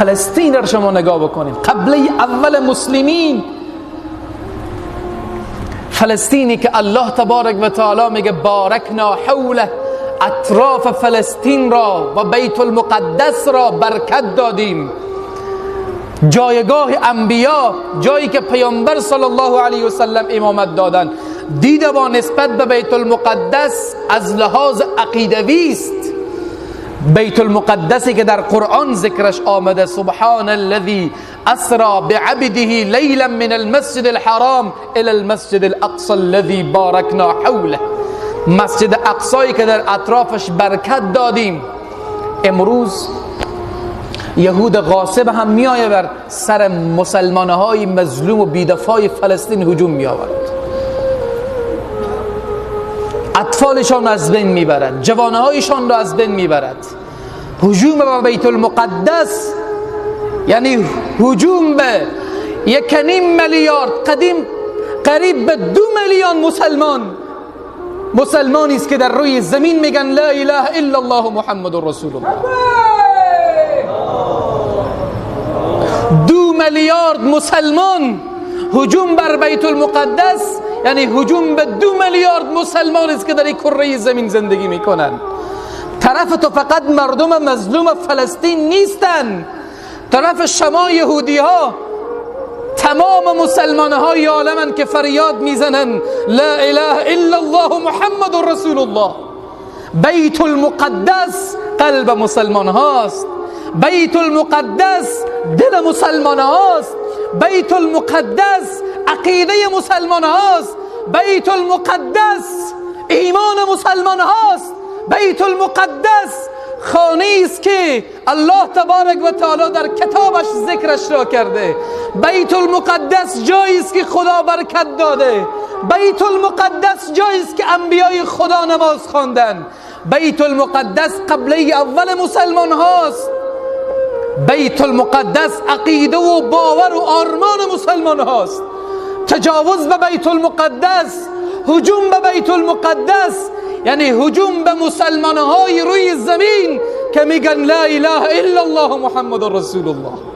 فلسطین را شما نگاه بکنید، قبله اول مسلمین، فلسطینی که الله تبارک و تعالی میگه بارکنا حوله، اطراف فلسطین را و بیت المقدس را برکت دادیم. جایگاه انبیا، جایی که پیامبر صلی الله علیه و سلم امامت دادن، دیده با نسبت به بیت المقدس از لحاظ عقیدوی است. بیت المقدسی که در قرآن ذکرش آمده، سبحان الذي اسرا بعبده لیلا من المسجد الحرام الى المسجد الاقصى الذي بارکنا حوله، مسجد اقصایی که در اطرافش برکت دادیم. امروز یهود غاصب هم میآید بر سر مسلمانهای مظلوم و بیدفاع فلسطین هجوم میآورد، اطفالشان را از بین میبرد، جوانهایشان را از بین میبرد. هجوم به بیت المقدس یعنی هجوم به 1.5 میلیارد، قدیم قریب به 2 میلیون مسلمان، مسلمانی است که در روی زمین میگن لا اله الا الله محمد رسول الله. 2 میلیارد مسلمان هجوم بر بیت المقدس یعنی هجوم به 2 میلیارد مسلمان است که در این کره زمین زندگی میکنن. طرف تو فقط مردم مظلوم فلسطین نیستن، طرف شما یهودی ها تمام مسلمان های عالمن که فریاد میزنن لا اله الا الله محمد رسول الله. بیت المقدس قلب مسلمان هاست، بیت المقدس دل مسلمان هاست، بیت المقدس عقیده مسلمان هاست، بیت المقدس ایمان مسلمان هاست، بیت المقدس خانه است که الله تبارک و تعالی در کتابش ذکرش را کرده. بیت المقدس جایی است که خدا برکت داده. بیت المقدس جایی است که انبیای خدا نماز خواندن. بیت المقدس قبله اول مسلمان هاست. بیت المقدس عقیده و باور و آرمان مسلمان هاست. تجاوز به بیت المقدس، هجوم به بیت المقدس یعنی هجوم به مسلمان های روی زمین که میگن لا اله الا الله محمد رسول الله.